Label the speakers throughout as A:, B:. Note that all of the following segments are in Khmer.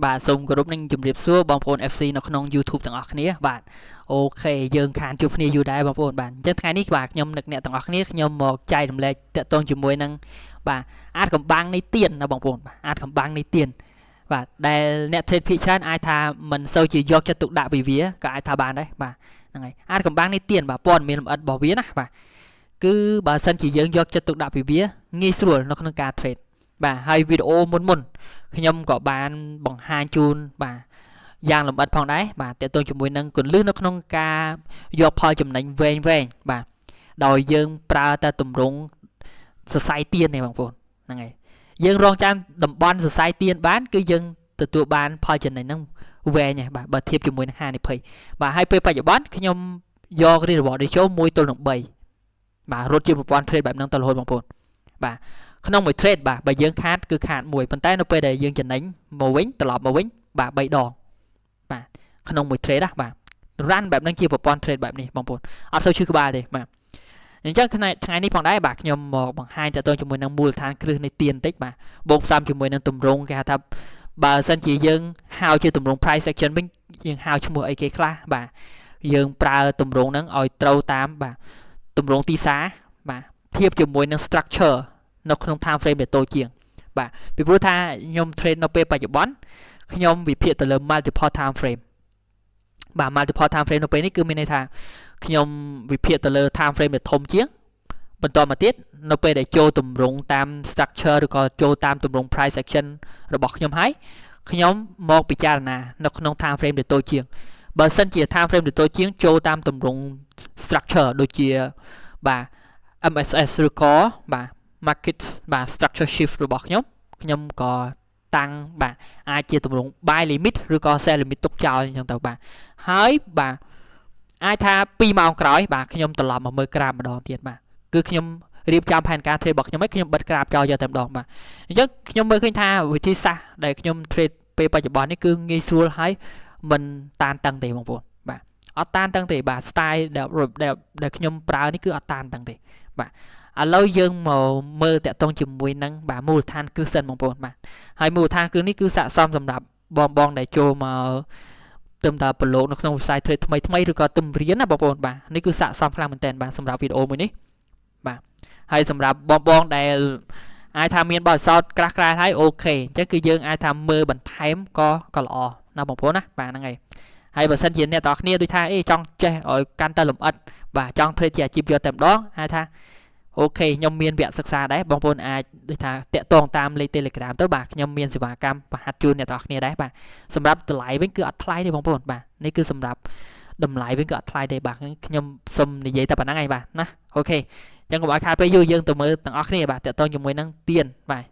A: បាទសូមគោរពនឹងជម្រាបសួរបងប្អូន FC នៅក្នុង YouTube ទាំងអស់គ្នាបាទ OK យើងខានជួបគ្នាយូរដែរបងប្អូនបាទអញ្ចឹងថ្ងៃនេះបាទខ្ញុំនឹកអ្នកទាំងអស់គ្នាខ្ញុំមកចែករំលែកតាក់ទងជាមួយនឹងបាទអាថ៌កំបាំងនៃទៀនណាបងប្អូនបាទអាថ៌កំបាំងនៃទៀនបាទដែលអ្នក trade ភាគច្រើនអាចថាមិនសូវជាយកចិត្តទុកដាក់ពីវាក៏អាចថាបានដែរបាទហ្នឹងហើយអាថ៌កំបាំងនៃទៀនបាទព័ត៌មានលម្អិតរបស់វាណាបាទគឺបើសិនជាយើងយកចិត្តទុកដាក់ពីវាងាយស្រួលនៅក្នុងការ trade បាទហើយវីដេអូមុនមុនខ្ញុំក៏បានបង្ហាញជូនបាទយ៉ាងលម្អិតផងដែរបាទតើតើជាមួយនឹងគន្លឹះនៅក្នុងការយកផលចំណេញវែងវែងបាទដោយយើងប្រើតែទម្រង់សរសៃទៀននេះបងប្អូនហ្នឹងហើយយើងរងចាំតំបន់សរសៃទៀនបានគឺយើងទទួលបានផលចំណេញហ្នឹងវែងហើយបាទបើធៀបជាមួយនឹងហានិភ័យបាទហើយពេលបច្ចុប្បន្នខ្ញុំយក risk reward ratio 1ទល់នឹង3បាទរត់ជាប្រព័ន្ធ trade បែបហ្នឹងទៅរហូតបងប្អូនបាទក្នុងមួយ trade បាទបើយើងខាតគឺខាតមួយប៉ុន្តែនៅពេលដែលយើងចំណេញមកវិញត្រឡប់មកវិញបាទ3ដងបាទក្នុងមួយ trade ណាបាទ run បែបហ្នឹងជាប្រព័ន្ធ trade បែបនេះបងប្អូនអត់សូវឈឺក្បាលទេបាទអញ្ចឹងថ្ងៃថ្ងៃនេះផងដែរបាទខ្ញុំមកបង្ហាញតទៅជាមួយនឹងមូលដ្ឋានគ្រឹះនៃទៀនបន្តិចបាទបូកផ្សំជាមួយនឹងទម្រង់គេហៅថាបើសិនជាយើងហៅជាទម្រង់ price action វិញយើងហៅឈ្មោះអីគេខ្លះបាទយើងប្រើទម្រង់ហ្នឹងឲ្យត្រូវតាមបាទទម្រង់ទីផ្សារបាទធៀបជាមួយនឹង structure នៅក្នុង time frame ដែលតូចជាងបាទពីព្រោះថាខ្ញុំ trade នៅពេលបច្ចុប្បន្នខ្ញុំវិភាគទៅលើ multiple time frame បាទ multiple time frame នៅពេលនេះគឺមានន័យថាខ្ញុំវិភាគទៅលើ time frame ដែលធំជាងបន្តមកទៀតនៅពេលដែលចូលទម្រង់តាម structure ឬក៏ចូលតាមទម្រង់ price action របស់ខ្ញុំហើយខ្ញុំមកពិចារណានៅក្នុង time frame ដែលតូចជាងបើសិនជា time frame ដែលតូចជាងចូលតាមទម្រង់ structure ដូចជាបាទ MSS ឬក៏បាទ market បាទ structure shift របស់ខ្ញុំខ្ញុំក៏តាំងបាទអាចជាទម្រង់ buy limit ឬក៏ sell limit ទុកចោលអញ្ចឹងទៅបាទហើយបាទអាចថា2ម៉ោងក្រោយបាទខ្ញុំត្រឡប់មកមើលក្រាបម្ដងទៀតបាទគឺខ្ញុំរៀបចំផែនការ trade របស់ខ្ញុំឲ្យខ្ញុំបិទក្រាបចោលយកតែម្ដងបាទអញ្ចឹងខ្ញុំមើលឃើញថាវិធីសាស្ត្រដែលខ្ញុំ trade ពេលបច្ចុប្បន្ននេះគឺងាយស្រួលហើយមិនតានតឹងទេបងប្អូនបាទអត់តានតឹងទេបាទ style ដែលដែលខ្ញុំប្រើនេះគឺអត់តានតឹងទេបាទឥឡូវយើងមកមើលតាក់ទងជាមួយនឹងបាទមូលដ្ឋានគ្រឹះសិនបងប្អូនបាទហើយមូលដ្ឋានគ្រឹះនេះគឺស័ក្តិសមសម្រាប់បងបងដែលចូលមកទឹមតាប្រឡូកនៅក្នុងវិស័យ trade ថ្មីថ្មីឬក៏ទឹមរៀនណាបងប្អូនបាទនេះគឺស័ក្តិសមខ្លាំងមែនទែនបាទសម្រាប់វីដេអូមួយនេះបាទហើយសម្រាប់បងបងដែលអាចថាមានបទពិសោធន៍ក្រាស់ក្រាស់ហើយ OK អញ្ចឹងគឺយើងអាចថាមើលបន្ថែមក៏ក៏ល្អណាបងប្អូនណាបាទហ្នឹងហើយហើយបើសិនជាអ្នកទាំងអស់គ្នាដូចថាអេចង់ចេះឲ្យកាន់តែលម្អិតបាទចង់ធ្វើជាអាជីពយកតែម្ដងអាចថា OK ខ្ញុំមានវគ្គសិក្សាដែរបងប្អូនអាចដូចថាតាក់ទងតាមលេខ Telegram ទៅបាទខ្ញុំមានសេវាកម្មបង្ហាត់ជូនអ្នកទាំងអស់គ្នាដែរបាទសម្រាប់តម្លៃវិញគឺអត់ថ្លៃទេបងប្អូនបាទនេះគឺសម្រាប់តម្លៃវិញគឺអត់ថ្លៃទេបាទខ្ញុំសុំនិយាយតែប៉ុណ្ណឹងឯងបាទណា OK អញ្ចឹងកុំឲ្យខាតពេលយូរយើងទៅមើលទាំងអស់គ្នាបាទតាក់ទងជាមួយនឹងទៀនបាទ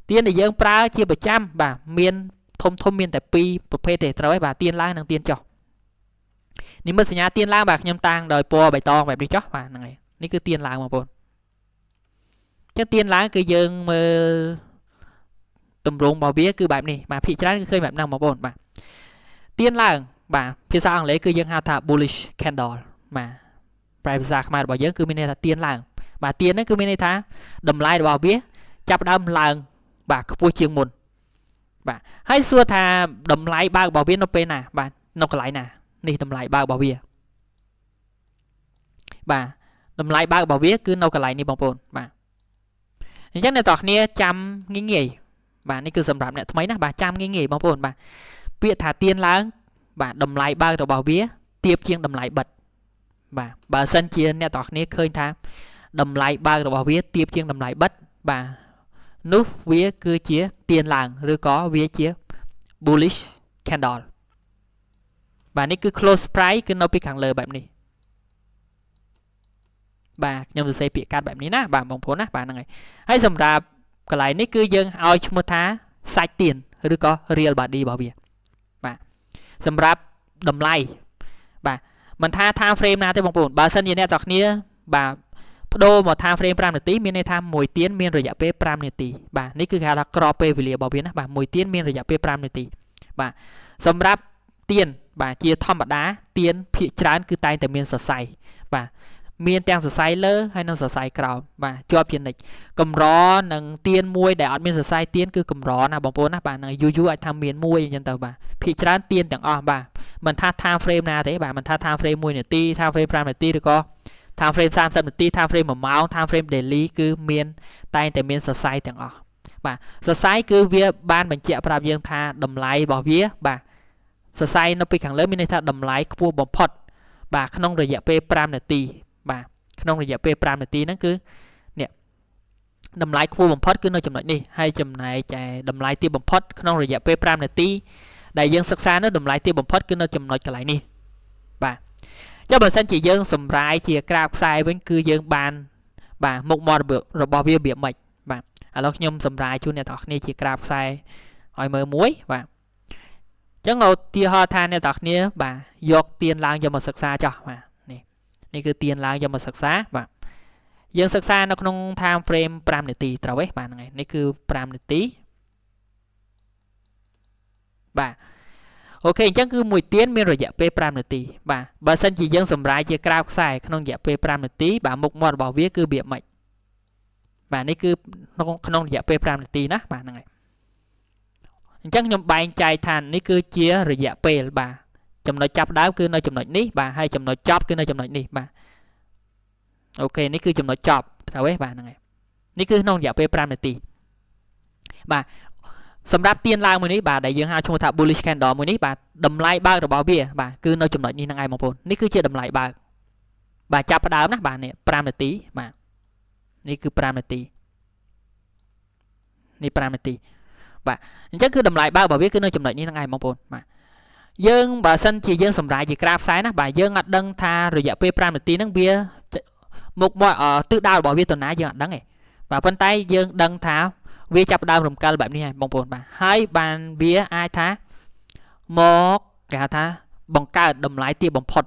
A: ទៀនដែលយើងប្រើជាប្រចាំបាទមានធំធំមានតែពីរប្រភេទទេត្រូវហើយបាទទៀនឡើងនិងទៀនចុះនិមិត្តសញ្ញាទៀនឡើងបាទខ្ញុំតាំងដោយពណ៌បៃតងបែបនេះចុះបាទហ្នឹងហើយនេះគឺទៀនឡើងបងប្អូនចឹងទៀនឡើងគឺយើងមើលទម្រង់របស់វាគឺបែបនេះបាទភាគច្រើនគឺឃើញបែបហ្នឹងបងប្អូនបាទទៀនឡើងបាទភាសាអង់គ្លេសគឺយើងហៅថា bullish candle បាទប្រែភាសាខ្មែររបស់យើងគឺមានន័យថាទៀនឡើងបាទទៀនហ្នឹងគឺមានន័យថាតម្លៃរបស់វាចាប់ផ្ដើមឡើងបាទខ្ពស់ជាងមុនបាទហើយសួរថាតម្លៃបើករបស់វានៅពេលណាបាទនៅកន្លែងណានេះតម្លៃបើករបស់វាបាទតម្លៃបើករបស់វាគឺនៅកន្លែងនេះបងប្អូនបាទអញ្ចឹងអ្នកទាំងគ្នាចាំងាយងាយបាទនេះគឺសម្រាប់អ្នកថ្មីណាបាទចាំងាយងាយបងប្អូនបាទពាក្យថាទៀនឡើងបាទតម្លៃបើករបស់វាទាបជាងតម្លៃបិទបាទបើសិនជាអ្នកទាំងគ្នាឃើញថាតម្លៃបើករបស់វាទាបជាងតម្លៃបិទបាទនោះវាគឺជាទៀនឡើងឬក៏វាជា bullish candle បាទនេះគឺ close price គឺនៅពីខាងលើបែបនេះបាទខ្ញុំសរសេរពាក្យកាត់បែបនេះណាបាទបងប្អូនណាបាទហ្នឹងហើយហើយសម្រាប់កន្លែងនេះគឺយើងឲ្យឈ្មោះថាសាច់ទៀនឬក៏ real body របស់វាបាទសម្រាប់តម្លៃបាទមិនថា time frame ណាទេបងប្អូនបើសិនជាអ្នកទាំងគ្នាបាទបដូរមក time frame 5នាទីមានន័យថាមួយទៀនមានរយៈពេល5នាទីបាទនេះគឺគេហៅថាក្របពេលវេលារបស់វាណាបាទមួយទៀនមានរយៈពេល5នាទីបាទសម្រាប់ទៀនបាទជាធម្មតាទៀនភាគច្រើនគឺតែងតែមានសរសៃបាទ មានទាំងសរសៃលើហើយនិងសរសៃក្រោមបាទជាប់ជានិច្ចកម្រនឹងទៀនមួយដែលអត់មានសរសៃទៀនគឺកម្រណាបងប្អូនណាបាទនឹងយូរយូរអាចថាមានមួយអញ្ចឹងទៅបាទភាគច្រើនទៀនទាំងអស់បាទមិនថា time frame ណាទេបាទមិនថា time frame 1នាទី time frame 5នាទីឬក៏ time frame 30នាទី time frame 1ម៉ោង time frame daily គឺមានតែងតែមានសរសៃទាំងអស់បាទសរសៃគឺវាបានបញ្ជាក់ប្រាប់យើងថាតម្លៃរបស់វាបាទសរសៃនៅពីខាងលើមានន័យថាតម្លៃខ្ពស់បំផុតបាទក្នុងរយៈពេល5នាទីបាទក្នុងរយៈពេល5នាទីហ្នឹងគឺនេះតម្លៃខ្ពស់បំផុតគឺនៅចំណុចនេះហើយចំណែកឯតម្លៃទាបបំផុតក្នុងរយៈពេល5នាទីដែលយើងសិក្សានៅតម្លៃទាបបំផុតគឺនៅចំណុចកន្លែងនេះបាទចុះបើសិនជាយើងសម្រាយជាក្រាបខ្សែវិញគឺយើងបានបាទមុខមាត់របស់វារបៀបម៉េចបាទឥឡូវខ្ញុំសម្រាយជូនអ្នកទាំងអស់គ្នាជាក្រាបខ្សែឲ្យមើលមួយបាទអញ្ចឹងឧទាហរណ៍ថាអ្នកទាំងអស់គ្នាបាទយកទៀនឡើងយកមកសិក្សាចោះបាទនេះនេះគឺទៀនឡើងយកមកសិក្សាបាទយើងសិក្សានៅក្នុង time frame 5នាទីត្រូវទេបាទហ្នឹងហើយនេះគឺ5នាទីបាទ OK អញ្ចឹងគឺមួយទៀនមានរយៈពេល5នាទីបាទបើសិនជាយើងសម្រាយជាក្រាបខ្សែក្នុងរយៈពេល5នាទីបាទមុខមាត់របស់វាគឺវាម៉េចបាទនេះគឺក្នុងរយៈពេល5នាទីណាបាទហ្នឹងហើយអញ្ចឹងខ្ញុំបែងចែកថានេះគឺជារយៈពេលបាទចំណុចចាប់ដើមគឺនៅចំណុចនេះបាទហើយចំណុចចប់គឺនៅចំណុចនេះបាទ OK នេះគឺចំណុចចប់ត្រូវទេបាទហ្នឹងហើយនេះគឺក្នុងរយៈពេល5នាទីបាទសម្រាប់ទៀនឡើងមួយនេះបាទដែលយើងហៅឈ្មោះថា bullish candle មួយនេះបាទតម្លៃបើករបស់វាបាទគឺនៅចំណុចនេះហ្នឹងឯងបងប្អូននេះគឺជាតម្លៃបើកបាទចាប់ផ្ដើមណាបាទនេះ5នាទីបាទនេះគឺ5នាទីនេះ5នាទីបាទអញ្ចឹងគឺតម្លៃបើករបស់វាគឺនៅចំណុចនេះហ្នឹងឯងបងប្អូនបាទយើងបើសិនជាយើងសម្រាយជាក្រាបខ្សែណាបាទយើងអត់ដឹងថារយៈពេល5នាទីហ្នឹងវាមុខមកទិសដៅរបស់វាទៅណាយើងអត់ដឹងទេបាទប៉ុន្តែយើងដឹងថាវាចាប់ផ្ដើមរំកិលបែបនេះហើយបងប្អូនបាទហើយបានវាអាចថាមកគេហៅថាបង្កើតតម្លៃទាបបំផុត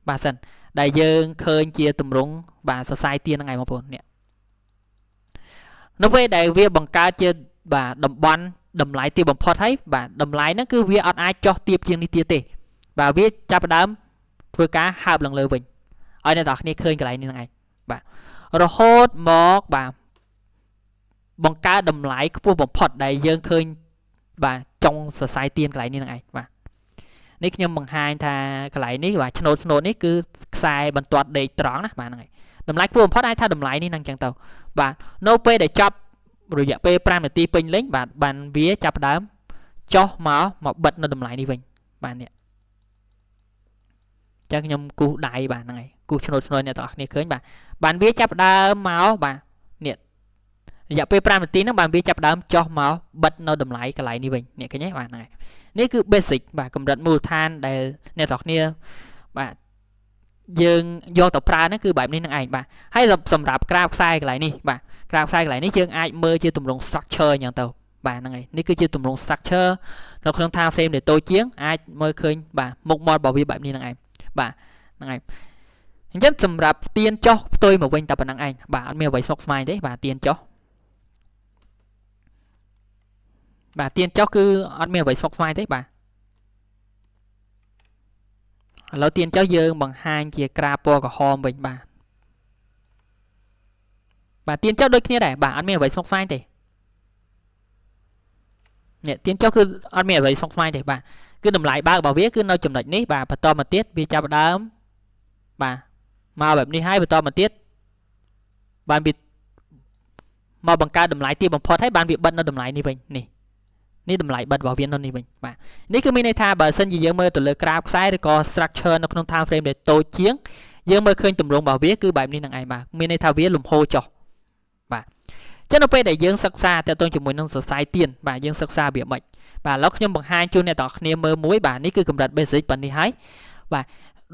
A: បាទសិនដែលយើងឃើញជាទម្រង់បាទសរសៃទៀនហ្នឹងឯងបងប្អូននេះនៅពេលដែលវាបង្កើតជាបាទតំបន់តម្លៃទាបបំផុតហើយបាទតម្លៃហ្នឹងគឺវាអត់អាចចុះទាបជាងនេះទៀតទេបាទវាចាប់ផ្ដើមធ្វើការហើបឡើងលើវិញឲ្យអ្នកទាំងអស់គ្នាឃើញកន្លែងនេះហ្នឹងឯងបាទរហូតមកបាទបង្កើតតម្លៃខ្ពស់បំផុតដែលយើងឃើញបាទចុងសរសៃទៀនកន្លែងនេះហ្នឹងឯងបាទនេះខ្ញុំបង្ហាញថាកន្លែងនេះបាទឆ្នូតឆ្នូតនេះគឺខ្សែបន្ទាត់ដេកត្រង់ណាបាទហ្នឹងឯងតម្លៃខ្ពស់បំផុតអាចថាតម្លៃនេះហ្នឹងចឹងទៅបាទនៅពេលដែលចប់រយៈពេល5នាទីពេញលេញបាទបានវាចាប់ផ្ដើមចុះមកមកបិទនៅតម្លៃនេះវិញបាទនេះចឹងខ្ញុំគូសដៃបាទហ្នឹងហើយគូសឆ្នូតឆ្នូតអ្នកទាំងអស់គ្នាឃើញបាទបានវាចាប់ផ្ដើមមកបាទនេះរយៈពេល5នាទីហ្នឹងបានវាចាប់ផ្ដើមចុះមកបិទនៅតម្លៃកន្លែងនេះវិញនេះឃើញទេបាទហ្នឹងហើយនេះគឺ basic បាទកម្រិតមូលដ្ឋានដែលអ្នកទាំងអស់គ្នាបាទយើងយកទៅប្រើហ្នឹងគឺបែបនេះនឹងឯងបាទហើយសម្រាប់ក្រាបខ្សែកន្លែងនេះបាទក្រាបខ្សែកន្លែងនេះយើងអាចមើលជាទម្រង់ structure អញ្ចឹងទៅបាទហ្នឹងហើយនេះគឺជាទម្រង់ structure នៅក្នុង time frame ដែលតូចជាងអាចមើលឃើញបាទមុខមាត់របស់វាបែបនេះនឹងឯងបាទហ្នឹងហើយអញ្ចឹងសម្រាប់ទៀនចុះផ្ទុយមកវិញតែប៉ុណ្្នឹងឯងបាទអត់មានអ្វីស្មុគស្មាញទេបាទទៀនចុះបាទទៀនចុះគឺអត់មានអ្វីស្មុគស្មាញទេបាទឥឡូវទៀនចុះយើងបង្ហាញជាក្រាបពណ៌ក្រហមវិញបាទបាទទៀនចុះដូចគ្នាដែរបាទអត់មានអ្វីស្មុគស្មាញទេនេះទៀនចុះគឺអត់មានអ្វីស្មុគស្មាញទេបាទគឺតម្លៃបើករបស់វាគឺនៅចំណុចនេះបាទបន្តមកទៀតវាចាប់ផ្ដើមបាទមកបែបនេះហើយបន្តមកទៀតបានវាមកបង្កើតតម្លៃទាបបំផុតហើយបានវាបិទនៅតម្លៃនេះវិញនេះនេះតម្លៃបិទរបស់វានៅនេះវិញបាទនេះគឺមានន័យថាបើសិនជាយើងមើលទៅលើក្រាបខ្សែឬក៏ structure នៅក្នុង time frame ដែលតូចជាងយើងមើលឃើញទម្រង់របស់វាគឺបែបនេះនឹងឯងបាទមានន័យថាវាលំហូរចុះបាទចឹងនៅពេលដែលយើងសិក្សាតទៅជាមួយនឹងសរសៃទៀនបាទយើងសិក្សាវាមិនបាទឥឡូវខ្ញុំបង្ហាញជូនអ្នកទាំងអស់គ្នាមើលមួយបាទនេះគឺកម្រិត basic ប៉ុណ្នេះហើយបាទ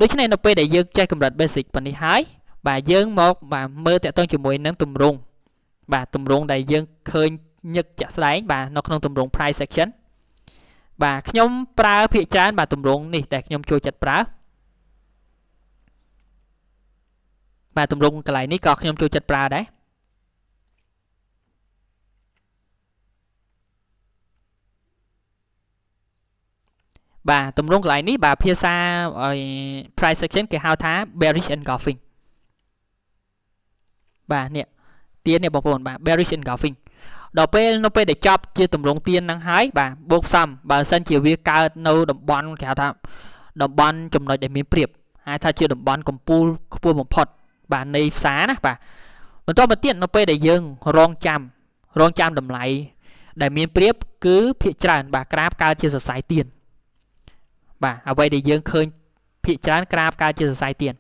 A: ដូច្នេះនៅពេលដែលយើងចេះកម្រិត basic ប៉ុណ្នេះហើយបាទយើងមកបាទមើលតទៅជាមួយនឹងទម្រង់បាទទម្រង់ដែលយើងឃើញញឹកជាក់ស្ដែងបាទនៅក្នុងទម្រង់ price action បាទខ្ញុំប្រើភាគច្រើនបាទទម្រង់នេះដែលខ្ញុំចូលចិត្តប្រើបាទទម្រង់កន្លែងនេះក៏ខ្ញុំចូលចិត្តប្រើដែរបាទទម្រង់កន្លែងនេះបាទភាសា price action គេហៅថា bearish engulfing បាទនេះទៀននេះបងប្អូនបាទ bearish engulfing ដល់ពេលនៅពេលដែលចប់ជាទម្រង់ទៀនហ្នឹងហើយបាទបូកផ្សំបើសិនជាវាកើតនៅតំបន់គេហៅថាតំបន់ចំណុចដែលមានប្រៀបអាចថាជាតំបន់កំពូលខ្ពស់បំផុតបាទនៃផ្សារណាបាទបន្តមកទៀតនៅពេលដែលយើងរងចាំតម្លៃដែលមានប្រៀបគឺភាកច្រើនបាទក្រាបកើតជាសរសៃទៀនបាទអ្វីដែលយើងឃើញភាកច្រើនក្រាបកើតជាសរសៃទៀន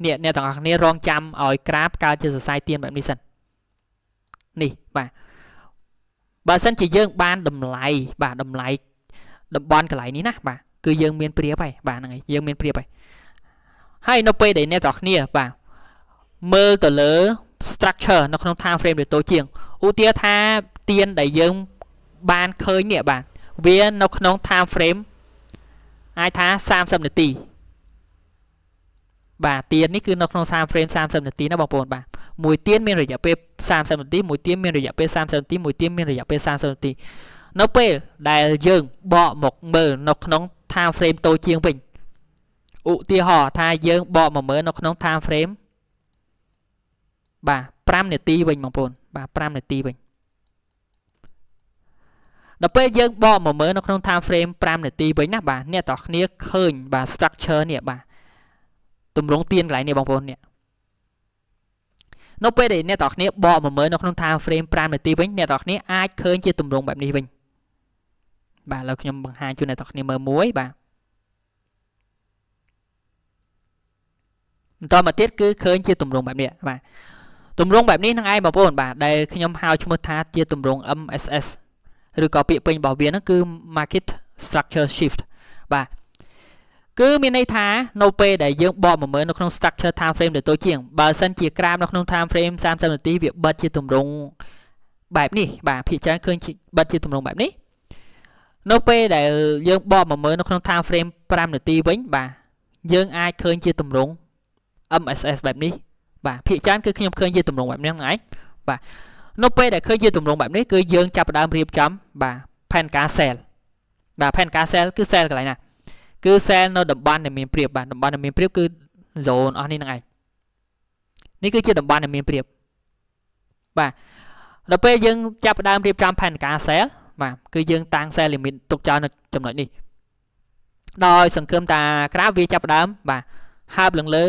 A: នេះអ្នកទាំងអស់គ្នារងចាំឲ្យក្រាបកើតជាសរសៃទៀនបែបនេះសិននេះបាទបើសិនជាយើងបានតម្លៃបាទតម្លៃតំបន់កន្លែងនេះណាបាទគឺយើងមានប្រៀបហើយបាទហ្នឹងហើយយើងមានប្រៀបហើយហើយនៅពេលដែលអ្នកទាំងអស់គ្នាបាទមើលទៅលើ structure នៅក្នុង time frame ដែលតូចជាងឧទាហរណ៍ថាទៀនដែលយើងបានឃើញនេះបាទវានៅក្នុង time frame អាចថា30នាទីបាទទៀននេះគឺនៅក្នុង time frame 30នាទីណាបងប្អូនបាទមួយទៀនមានរយៈពេល30នាទីមួយទៀនមានរយៈពេល30នាទីមួយទៀនមានរយៈពេល30នាទីនៅពេលដែលយើងបកមកមើលនៅក្នុង time frame តូចជាងវិញឧទាហរណ៍ថាយើងបកមកមើលនៅក្នុង time frame បាទ5នាទីវិញបងប្អូនបាទ5នាទីវិញដល់ពេលយើងបកមកមើលនៅក្នុង time frame 5នាទីវិញណាបាទអ្នកទាំងគ្នាឃើញបាទ structure នេះបាទទម្រង់ទៀនកន្លែងនេះបងប្អូននេះនៅពេលដែលអ្នកទាំងគ្នាបកមកមើលនៅក្នុង time frame 5នាទីវិញអ្នកទាំងគ្នាអាចឃើញជាទម្រង់បែបនេះវិញបាទឥឡូវខ្ញុំបង្ហាញជូនអ្នកទាំងគ្នាមើលមួយបាទបន្តមកទៀតគឺឃើញជាទម្រង់បែបនេះបាទទម្រង់បែបនេះនឹងឯងបងប្អូនបាទដែលខ្ញុំហៅឈ្មោះថាជាទម្រង់ MSS ឬក៏ពាក្យពេញរបស់វាហ្នឹងគឺ Market Structure Shift បាទគឺមានន័យថានៅពេលដែលយើងបកមកមើលនៅក្នុង structure time frame ដែលតូចជាងបើសិនជាក្រាមនៅក្នុង time frame 30នាទីវាបិទជាទម្រង់បែបនេះបាទភាគច្រើនឃើញបិទជាទម្រង់បែបនេះនៅពេលដែលយើងបកមកមើលនៅក្នុង time frame 5នាទីវិញបាទយើងអាចឃើញជាទម្រង់ MSS បែបនេះបាទភាគច្រើនគឺខ្ញុំឃើញជាទម្រង់បែបនេះហ្នឹងឯងបាទនៅពេលដែលឃើញជាទម្រង់បែបនេះគឺយើងចាប់ផ្ដើមរៀបចំបាទផែនការ sell បាទផែនការ sell គឺ sell កន្លែងណាគឺ sell នៅតំបន់ដែលមានប្រៀបបាទតំបន់ដែលមានប្រៀបគឺ zone អស់នេះហ្នឹងឯងនេះគឺជាតំបន់ដែលមានប្រៀបបាទដល់ពេលយើងចាប់ផ្ដើមរៀបចំផែនការ sell បាទគឺយើងតាំង sell limit ទុកចោលនៅចំណុចនេះដោយសង្ឃឹមថាក្រាបវាចាប់ផ្ដើមបាទហើបឡើងលើ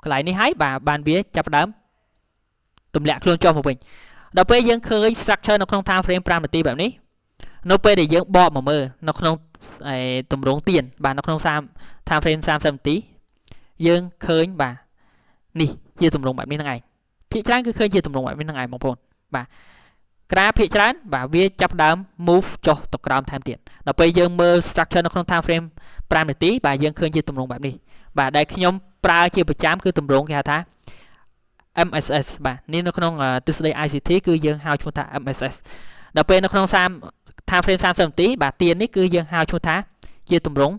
A: កន្លែងនេះហើយបាទបានវាចាប់ផ្ដើមទម្លាក់ខ្លួនចុះមកវិញដល់ពេលយើងឃើញ structure នៅក្នុង time frame 5នាទីបែបនេះនៅពេលដែលយើងបកមកមើលនៅក្នុងទម្រង់ទៀនបាទនៅក្នុង30 time frame 30នាទីយើងឃើញបាទនេះជាទម្រង់បែបនេះហ្នឹងឯងភាគច្រើនគឺឃើញជាទម្រង់បែបនេះហ្នឹងឯងបងប្អូនបាទក្រាភាគច្រើនបាទវាចាប់ដើម move ចុះទៅក្រោមថែមទៀតដល់ពេលយើងមើល structure នៅក្នុង time frame 5នាទីបាទយើងឃើញជាទម្រង់បែបនេះបាទដែលខ្ញុំប្រើជាប្រចាំគឺទម្រង់គេហៅថា MSS បាទនេះនៅក្នុងទិសដី ICT គឺយើងហៅឈ្មោះថា MSS ដល់ពេលនៅក្នុង30 time frame 30នាទីបាទទៀននេះគឺយើងហៅឈ្មោះថាជាទម្រង់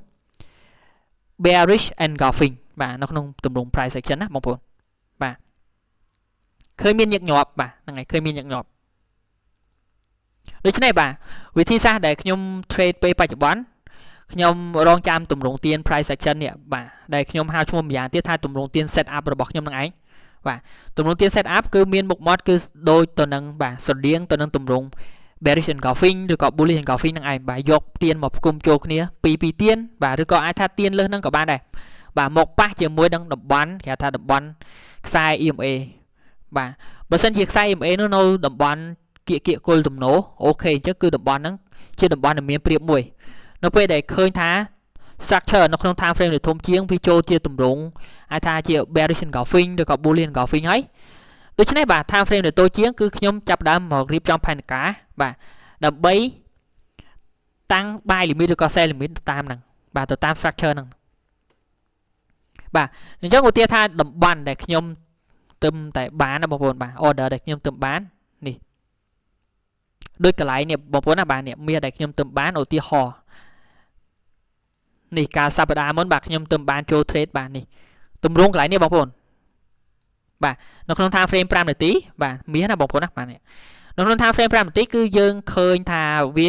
A: bearish engulfing បាទនៅក្នុងទម្រង់ price action ណាបងប្អូនបាទឃើញមានញឹកញាប់បាទហ្នឹងហើយឃើញមានញឹកញាប់ដូច្នេះបាទវិធីសាស្ត្រដែលខ្ញុំ trade ពេលបច្ចុប្បន្នខ្ញុំរងចាំទម្រង់ទៀន price action នេះបាទដែលខ្ញុំហៅឈ្មោះម្យ៉ាងទៀតថាទម្រង់ទៀន set up របស់ខ្ញុំនឹងឯងបាទទម្រង់ទៀន set up គឺមានមុខមាត់គឺដូចទៅនឹងបាទស្រដៀងទៅនឹងទម្រង់ bearish engulfing ឬក៏ bullish engulfing នឹងឯងបាទយកទៀនមកផ្គុំចូលគ្នាពីរពីរទៀនបាទឬក៏អាចថាទៀនលើសនឹងក៏បានដែរបាទមកប៉ះជាមួយនឹងតំបន់គេហៅថាតំបន់ខ្សែ EMA បាទបើសិនជាខ្សែ EMA នោះនៅតំបន់គៀកគៀកគុលទំនោរ OK អញ្ចឹងគឺតំបន់ហ្នឹងជាតំបន់ដែលមានប្រៀបមួយនៅពេលដែលឃើញថា structure នៅក្នុង time frame ដែលធំជាងវាចូលជាទម្រង់អាចថាជា bearish engulfing ឬក៏ bullish engulfing ហើយដូច្នេះបាទ time frame ដែលតូចជាងគឺខ្ញុំចាប់ដើមមករៀបចំផែនការបាទដើម្បីតាំង buy limit ឬក៏ sell limit តាមហ្នឹងបាទទៅតាម structure ហ្នឹងបាទអញ្ចឹងឧទាហរណ៍ថាតំបន់ដែលខ្ញុំទឹមតែបានណាបងប្អូនបាទ order ដែលខ្ញុំទឹមបាននេះដូចកន្លែងនេះបងប្អូនណាបាទនេះមាសដែលខ្ញុំទឹមបានឧទាហរណ៍នេះកាលសប្តាហ៍មុនបាទខ្ញុំទឹមបានចូល trade បាទនេះទម្រង់កន្លែងនេះបងប្អូនបាទនៅក្នុង time frame 5នាទីបាទមាសណាបងប្អូនណាបាទនេះនៅក្នុង time frame 5នាទីគឺយើងឃើញថាវា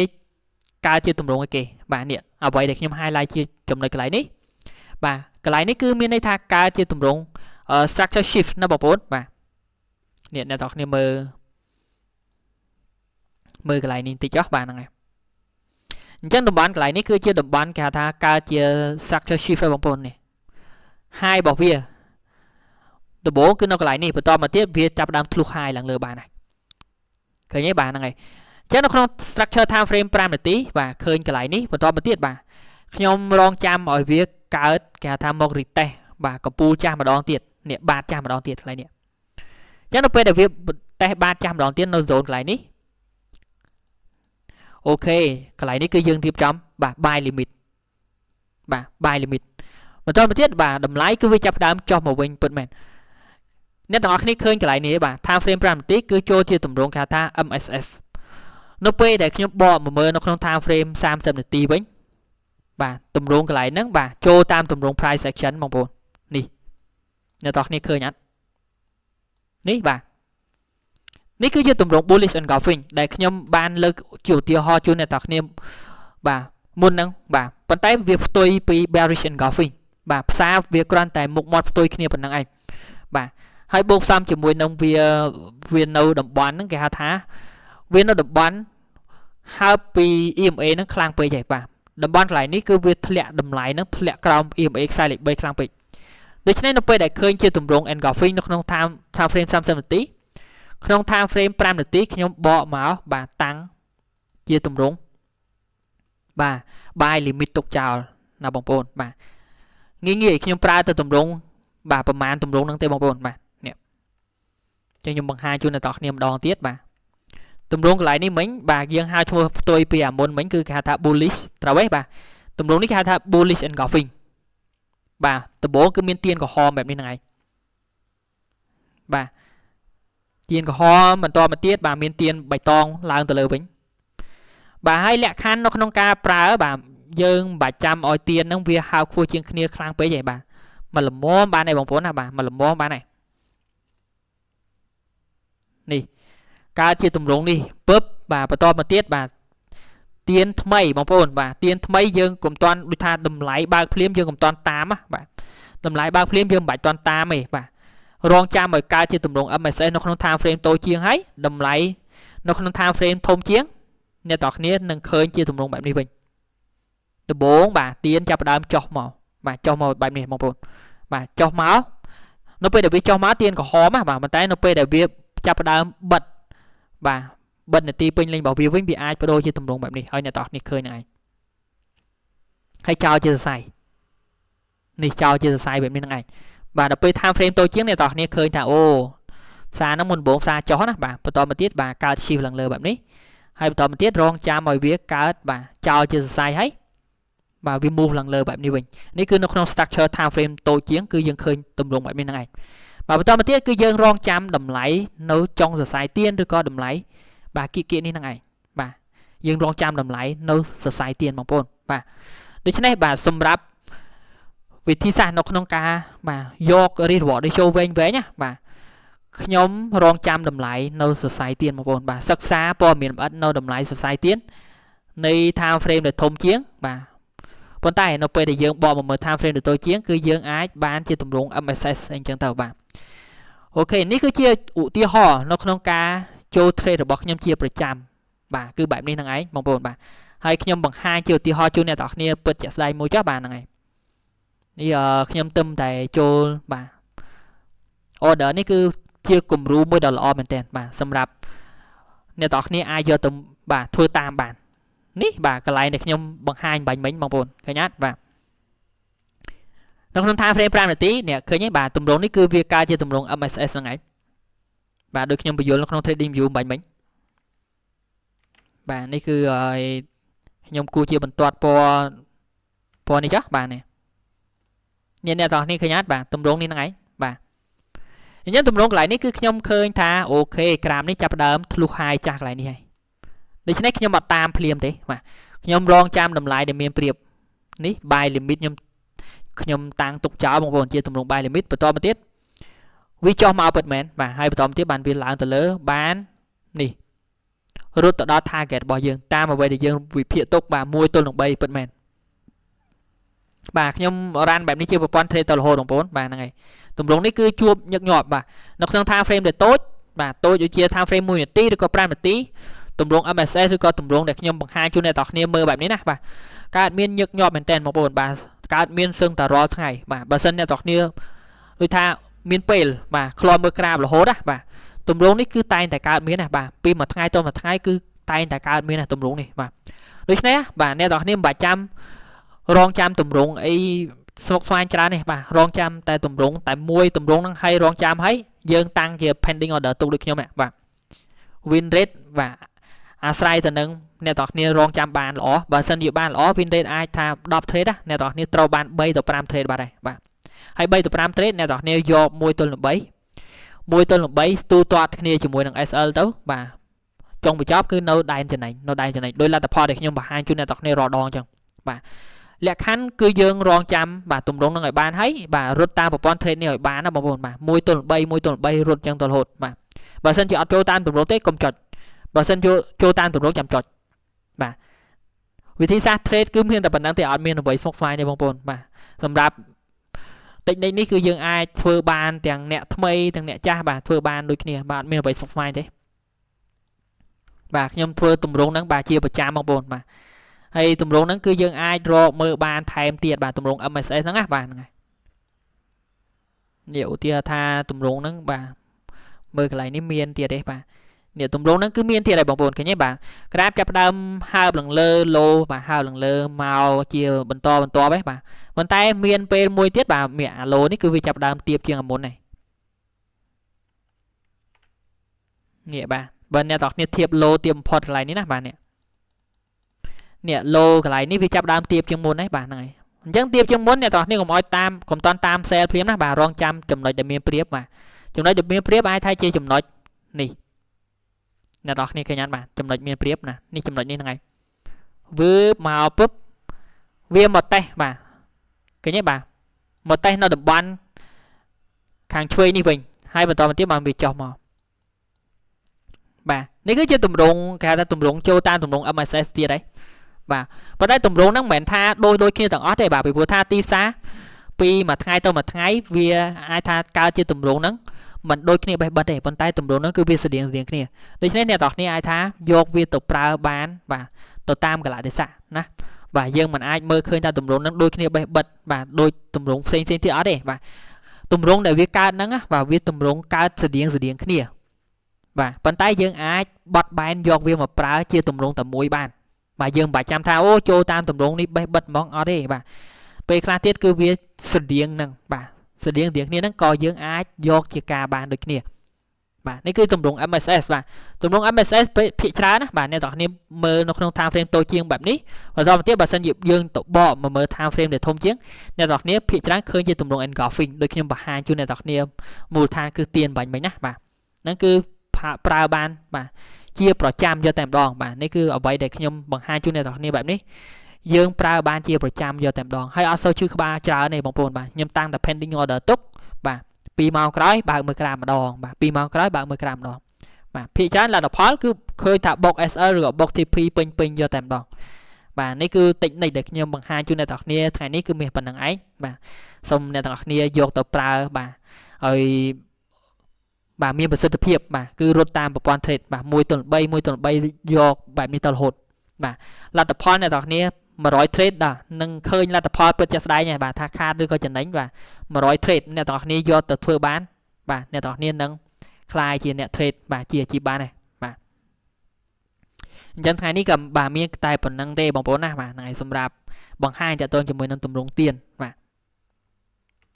A: កើតជាទម្រង់អីគេបាទនេះអ្វីដែលខ្ញុំ highlight ជាចំណុចកន្លែងនេះបាទកន្លែងនេះគឺមានន័យថាកើតជាទម្រង់ structure shift ណាបងប្អូនបាទនេះអ្នកទាំងគ្នាមើលមើលកន្លែងនេះបន្តិចចុះបាទហ្នឹងហើយអញ្ចឹងតំបន់កន្លែងនេះគឺជាតំបន់គេហៅថាកើតជា structure shift ហើយបងប្អូននេះ high របស់វាដំបូងគឺនៅកន្លែងនេះបន្តមកទៀតវាចាប់ដើមធ្លុះ high ឡើងលើបានហើយឃើញទេបាទហ្នឹងហើយអញ្ចឹងនៅក្នុង structure time frame 5នាទីបាទឃើញកន្លែងនេះបន្តមកទៀតបាទខ្ញុំរងចាំឲ្យវាកើតគេហៅថាមក retest បាទកំពូលចាស់ម្ដងទៀតនេះបាតចាស់ម្ដងទៀតកន្លែងនេះអញ្ចឹងនៅពេលដែលវាតេស្តបាតចាស់ម្ដងទៀតនៅ zone កន្លែងនេះOK កន្លែងនេះគឺយើងរៀបចំបាទ buy limit បាទ buy limit បន្តមកទៀតបាទតម្លៃគឺវាចាប់ផ្ដើមចុះមកវិញពិតមែនអ្នកទាំងអស់គ្នាឃើញកន្លែងនេះបាទ time frame 5នាទីគឺចូលជាទម្រង់គេហៅថា MSS នៅពេលដែលខ្ញុំបកមកមើលនៅក្នុង time frame 30នាទីវិញបាទទម្រង់កន្លែងហ្នឹងបាទចូលតាមទម្រង់ price action បងប្អូននេះអ្នកទាំងអស់គ្នាឃើញអត់នេះបាទនេះគឺជាទម្រង់ bullish engulfing ដែលខ្ញុំបានលើកជាឧទាហរណ៍ជូនអ្នកទាំងគ្នាបាទមុនហ្នឹងបាទប៉ុន្តែវាផ្ទុយពី bearish engulfing បាទផ្សារវាគ្រាន់តែមុខមាត់ផ្ទុយគ្នាប៉ុណ្ណឹងឯងបាទហើយបូកផ្សំជាមួយនឹងវាវានៅតំបន់ហ្នឹងគេហៅថាវានៅតំបន់ហើបពី EMA ហ្នឹងខ្លាំងពេកហើយបាទតំបន់កន្លែងនេះគឺវាធ្លាក់តម្លៃហ្នឹងធ្លាក់ក្រោម EMA ខ្សែលេខ3ខ្លាំងពេកដូច្នេះនៅពេលដែលឃើញជាទម្រង់ engulfing នៅក្នុង time frame 30នាទីក្នុង time frame 5នាទីខ្ញុំបកមកបាទតាំងជាទម្រង់បាទ buy limit ទុកចោលណាបងប្អូនបាទងាយងាយខ្ញុំប្រើទៅទម្រង់បាទប្រមាណទម្រង់ហ្នឹងទេបងប្អូនបាទនេះចឹងខ្ញុំបង្ហាញជូនអ្នកទាំងគ្នាម្ដងទៀតបាទទម្រង់កន្លែងនេះមិញបាទយើងហៅឈ្មោះផ្ទុយពីអាមុនមិញគឺគេហៅថា bullish ត្រូវទេបាទទម្រង់នេះគេហៅថា bullish engulfing បាទដំបូងគឺមានទៀនក្រហមបែបនេះហ្នឹងឯងបាទទៀនក្រហមបន្តមកទៀតបាទមានទៀនបៃតងឡើងទៅលើវិញបាទហើយលក្ខខណ្ឌនៅក្នុងការប្រើបាទយើងមិនបាច់ចាំឲ្យទៀនហ្នឹងវាហើខ្ពស់ជាងគ្នាខ្លាំងពេកទេបាទមកល្មមបានទេបងប្អូនណាបាទមកល្មមបានទេនេះកើតជាទម្រង់នេះពឹបបាទបន្តមកទៀតបាទទៀនថ្មីបងប្អូនបាទទៀនថ្មីយើងកុំតាន់ដូចថាតម្លៃបើកភ្លាមយើងកុំតាន់តាមបាទតម្លៃបើកភ្លាមយើងមិនបាច់តាន់តាមទេបាទរងចាំឲ្យកើតជាទម្រង់ MSS នៅក្នុង time frame តូចជាងហើយតម្លៃនៅក្នុង time frame ធំជាងអ្នកទាំងគ្នានឹងឃើញជាទម្រង់បែបនេះវិញដំបូងបាទទៀនចាប់ផ្ដើមចុះមកបាទចុះមកបែបនេះបងប្អូនបាទចុះមកនៅពេលដែលវាចុះមកទៀនក្រហមណាបាទប៉ុន្តែនៅពេលដែលវាចាប់ផ្ដើមបិទបាទបិទនាទីពេញលេញរបស់វាវិញវាអាចបដូរជាទម្រង់បែបនេះឲ្យអ្នកទាំងអស់គ្នាឃើញហ្នឹងឯងហើយចោលជាសរសៃនេះចោលជាសរសៃបែបនេះហ្នឹងឯងបាទដល់ពេល time frame តូចជាងអ្នកទាំងអស់គ្នាឃើញថាអូផ្សារហ្នឹងមុនដំបូងផ្សារចុះណាបាទបន្តមកទៀតបាទកើត shift ឡើងលើបែបនេះហើយបន្តមកទៀតរងចាំឲ្យវាកើតបាទចោលជាសរសៃហើយបាទវា move ឡើងលើបែបនេះវិញនេះគឺនៅក្នុង structure time frame តូចជាងគឺយើងឃើញទម្រង់បែបនេះហ្នឹងឯងបាទបន្តមកទៀតគឺយើងរងចាំតម្លៃនៅចុងសរសៃទៀនឬក៏តម្លៃបាទគៀកគៀកនេះហ្នឹងឯងបាទយើងរងចាំតម្លៃនៅសរសៃទៀនបងប្អូនបាទដូច្នេះបាទសម្រាប់វិធីសាស្ត្រនៅក្នុងការបាទយក risk reward ratio វែងវែងណាបាទខ្ញុំរងចាំតម្លៃនៅសរសៃទៀនបងប្អូនបាទសិក្សាព័ត៌មានលម្អិតនៅតម្លៃសរសៃទៀននៃ time frame ដែលធំជាងបាទប៉ុន្តែនៅពេលដែលយើងបកមកមើល time frame ដែលតូចជាងគឺយើងអាចបានជាទម្រង់ MSS អញ្ចឹងទៅបាទ OK នេះគឺជាឧទាហរណ៍នៅក្នុងការចូល trade របស់ខ្ញុំជាប្រចាំបាទគឺបែបនេះហ្នឹងឯងបងប្អូនបាទហើយខ្ញុំបង្ហាញជាឧទាហរណ៍ជូនអ្នកទាំងអស់គ្នាពិតជាក់ស្ដែងមួយចុះបាទហ្នឹងឯងនេះខ្ញុំទឹមតែចូលបាទ order នេះគឺជាគំរូមួយដ៏ល្អមែនទែនបាទសម្រាប់អ្នកទាំងអស់គ្នាអាចយកទៅបាទធ្វើតាមបាននេះបាទកន្លែងដែលខ្ញុំបង្ហាញបាញ់មិញបងប្អូនឃើញអត់បាទនៅក្នុង time frame 5នាទីនេះឃើញទេបាទទម្រង់នេះគឺវាកើតជាទម្រង់ MSS ហ្នឹងឯងបាទដូចខ្ញុំបញ្យល់នៅក្នុង trading view បាញ់មិញបាទនេះគឺខ្ញុំគូជាបន្ទាត់ពណ៌ពណ៌នេះចុះបាទនេះអ្នកអ្នកទាំងនេះឃើញអត់បាទទម្រង់នេះហ្នឹងឯងបាទអញ្ចឹងទម្រង់កន្លែងនេះគឺខ្ញុំឃើញថាOK ក្រាមនេះចាប់ផ្ដើមធ្លុះ high ចាស់កន្លែងនេះហើយដូច្នេះខ្ញុំអត់តាមភ្លាមទេបាទខ្ញុំរងចាំតម្លៃដែលមានប្រៀបនេះ buy limit ខ្ញុំខ្ញុំតាំងទុកចោលបងប្អូនជាទម្រង់ buy limit បន្តមកទៀតវាចុះមកពិតមែនបាទហើយបន្តមកទៀតបានវាឡើងទៅលើបាននេះរត់ទៅដល់ target របស់យើងតាមអ្វីដែលយើងវិភាគទុកបាទ1ទល់នឹង3ពិតមែនបាទខ្ញុំ run បែបនេះជាប្រព័ន្ធ trade ទៅរហូតបងប្អូនបាទហ្នឹងហើយ ទម្រង់នេះគឺជួបញឹកញាប់បាទនៅក្នុង time frame ដែលតូចបាទតូចដូចជា time frame 1នាទីឬក៏5នាទីទម្រង់ MSS ឬក៏ទម្រង់ដែលខ្ញុំបង្ហាញជូនអ្នកទាំងគ្នាមើលបែបនេះណាបាទកើតមានញឹកញាប់មែនតើបងប្អូនបាទកើតមានសឹងតែរាល់ថ្ងៃបាទបើសិនអ្នកទាំងគ្នាដូចថាមានពេលបាទឃ្លាំមើលក្រាបរហូតណាបាទទម្រង់នេះគឺតែងតែកើតមានណាបាទពីមួយថ្ងៃទៅមួយថ្ងៃគឺតែងតែកើតមានណាទម្រង់នេះបាទដូច្នេះបាទអ្នកទាំងគ្នាមិនបាច់ចាំរងចាំទម្រង់អីស្មុគស្មាញច្រើននេះបាទរងចាំតែទម្រង់តែមួយទម្រង់ហ្នឹងឲ្យរងចាំឲ្យយើងតាំងជា pending order ទុកដូចខ្ញុំបាទ win rate បាទអាស្រ័យទៅនឹងអ្នកទាំងគ្នារងចាំបានល្អបើសិនជាបានល្អ win rate អាចថា10 trade ណាអ្នកទាំងគ្នាត្រូវបាន3ទៅ5 trade បាត់ហើយបាទហើយ3ទៅ5 trade អ្នកទាំងគ្នាយក1ទល់នឹង3 1ទល់នឹង3ស្ទូទាត់គ្នាជាមួយនឹង SL ទៅបាទចុងបញ្ចប់គឺនៅដែនចំណេញនៅដែនចំណេញដោយលទ្ធផលដែលខ្ញុំបង្ហាញជូនអ្នកទាំងគ្នារាល់ដងអញ្ចឹងបាទលក្ខខណ្ឌគឺយើងរងចាំបាទទម្រង់នឹងឲ្យបានហើយបាទរត់តាមប្រព័ន្ធ trade នេះឲ្យបានណាបងប្អូនបាទ1ទល់3 1ទល់3រត់អញ្ចឹងទៅរហូតបាទបើសិនជាអត់ចូលតាមទម្រង់ទេកុំចុចបើសិនចូលចូលតាមទម្រង់ចាំចុចបាទវិធីសាស្ត្រ trade គឺមានតែប៉ុណ្្នឹងទេអត់មានអ្វីស្មុគស្មាញទេបងប្អូនបាទសម្រាប់ technique នេះគឺយើងអាចធ្វើបានទាំងអ្នកថ្មីទាំងអ្នកចាស់បាទធ្វើបានដូចគ្នាបាទអត់មានអ្វីស្មុគស្មាញទេបាទខ្ញុំធ្វើទម្រង់ហ្នឹងបាទជាប្រចាំបងប្អូនបាទហើយទម្រង់ហ្នឹងគឺយើងអាចរកមើលបានថែមទៀតបាទទម្រង់ MSS ហ្នឹងណាបាទហ្នឹងហើយនេះឧទាហរណ៍ថាទម្រង់ហ្នឹងបាទមើលកន្លែងនេះមានទៀតទេបាទនេះទម្រង់ហ្នឹងគឺមានទៀតហើយបងប្អូនឃើញទេបាទក្រាបចាប់ផ្ដើមហើបឡើងលើ low បាទហើបឡើងលើមកជាបន្តបន្ទាប់ឯងបាទប៉ុន្តែមានពេលមួយទៀតបាទមានអា low នេះគឺវាចាប់ផ្ដើមទៀបជាងអាមុនហើយនេះបាទបើអ្នកទាំងគ្នាធៀប low ទៀបបំផុតកន្លែងនេះណាបាទនេះនេះ low កន្លែងនេះវាចាប់ដើមទៀបជាងមុនហើយបាទហ្នឹងហើយអញ្ចឹងទៀបជាងមុនអ្នកទាំងគ្នាកុំឲ្យតាមកុំតន់តាម sell ភ្លាមណាបាទរងចាំចំណុចដែលមានព្រៀបបាទចំណុចដែលមានព្រៀបអាចថាជាចំណុចនេះអ្នកទាំងគ្នាឃើញអត់បាទចំណុចមានព្រៀបណានេះចំណុចនេះហ្នឹងហើយវើមកពឹបវាមកតេសបាទឃើញទេបាទមកតេសនៅតំបន់ខាងឆ្វេងនេះវិញហើយបន្តមកទៀតបានវាចុះមកបាទនេះគឺជាទម្រង់គេហៅថាទម្រង់ចូលតាមទម្រង់ MSS ទៀតហើយបាទប៉ុន្តែទម្រង់ហ្នឹងមិនមែនថាដូចដូចគ្នាទាំងអស់ទេបាទពីព្រោះថាទីផ្សារពីមួយថ្ងៃទៅមួយថ្ងៃវាអាចថាកើតជាទម្រង់ហ្នឹងមិនដូចគ្នាបេះបិទទេប៉ុន្តែទម្រង់ហ្នឹងគឺវាស្តៀងស្តៀងគ្នាដូច្នេះអ្នកទាំងគ្នាអាចថាយកវាទៅប្រើបានបាទទៅតាមកលៈទេសៈណាបាទយើងមិនអាចមើលឃើញថាទម្រង់ហ្នឹងដូចគ្នាបេះបិទបាទដូចទម្រង់ផ្សេងផ្សេងទៀតអត់ទេបាទទម្រង់ដែលវាកើតហ្នឹងបាទវាទម្រង់កើតស្តៀងស្តៀងគ្នាបាទប៉ុន្តែយើងអាចបត់បែនយកវាមកប្រើជាទម្រង់តែមួយបានបាទយើងមិនបាច់ចាំថាអូចូលតាមទម្រង់នេះបេះបិទហ្មងអត់ទេបាទពេលខ្លះទៀតគឺវាស្តៀងហ្នឹងបាទស្តៀងស្តៀងគ្នាហ្នឹងក៏យើងអាចយកជាការបានដូចគ្នាបាទនេះគឺទម្រង់ MSS បាទទម្រង់ MSS ភាគច្រើនណាបាទអ្នកទាំងគ្នាមើលនៅក្នុង time frame តូចជាងបែបនេះបន្តមកទៀតបើសិនជាយើងទៅបកមកមើល time frame ដែលធំជាងអ្នកទាំងគ្នាភាគច្រើនឃើញជាទម្រង់ engulfing ដូចខ្ញុំបង្ហាញជូនអ្នកទាំងគ្នាមូលដ្ឋានគ្រឹះទានបាញ់មិញណាបាទហ្នឹងគឺប្រើបានបាទជាប្រចាំយកតែម្ដងបាទនេះគឺអ្វីដែលខ្ញុំបង្ហាញជូនអ្នកទាំងគ្នាបែបនេះយើងប្រើបានជាប្រចាំយកតែម្ដងហើយអត់សូវឈឺក្បាលច្រើនទេបងប្អូនបាទខ្ញុំតាំងតែ pending order ទុកបាទ2ម៉ោងក្រោយបើកមើលក្រាបម្ដងបាទ2ម៉ោងក្រោយបើកមើលក្រាបម្ដងបាទភាគច្រើនលទ្ធផលគឺឃើញថាបុក SL ឬក៏បុក TP ពេញពេញយកតែម្ដងបាទនេះគឺ technique ដែលខ្ញុំបង្ហាញជូនអ្នកទាំងគ្នាថ្ងៃនេះគឺមានប៉ុណ្្នឹងឯងបាទសូមអ្នកទាំងអស់គ្នាយកទៅប្រើបាទឲ្យបាទមានប្រសិទ្ធភាពបាទគឺរត់តាមប្រព័ន្ធ trade បាទ1ទល់3 1ទល់3យកបែបនេះទៅរហូតបាទលទ្ធផលអ្នកទាំងគ្នា100 trade ដល់នឹងឃើញលទ្ធផលពិតជាក់ស្ដែងហើយបាទថាខាតឬក៏ចំណេញបាទ100 trade អ្នកទាំងអស់គ្នាយកទៅធ្វើបានបាទអ្នកទាំងអស់គ្នានឹងក្លាយជាអ្នក trade បាទជាអាជីពបានហើយបាទអញ្ចឹងថ្ងៃនេះក៏បាទមានតែប៉ុណ្្នឹងទេបងប្អូនណាបាទហ្នឹងហើយសម្រាប់បង្ហាញតទៅជាមួយនឹងទម្រង់ទៀនបាទ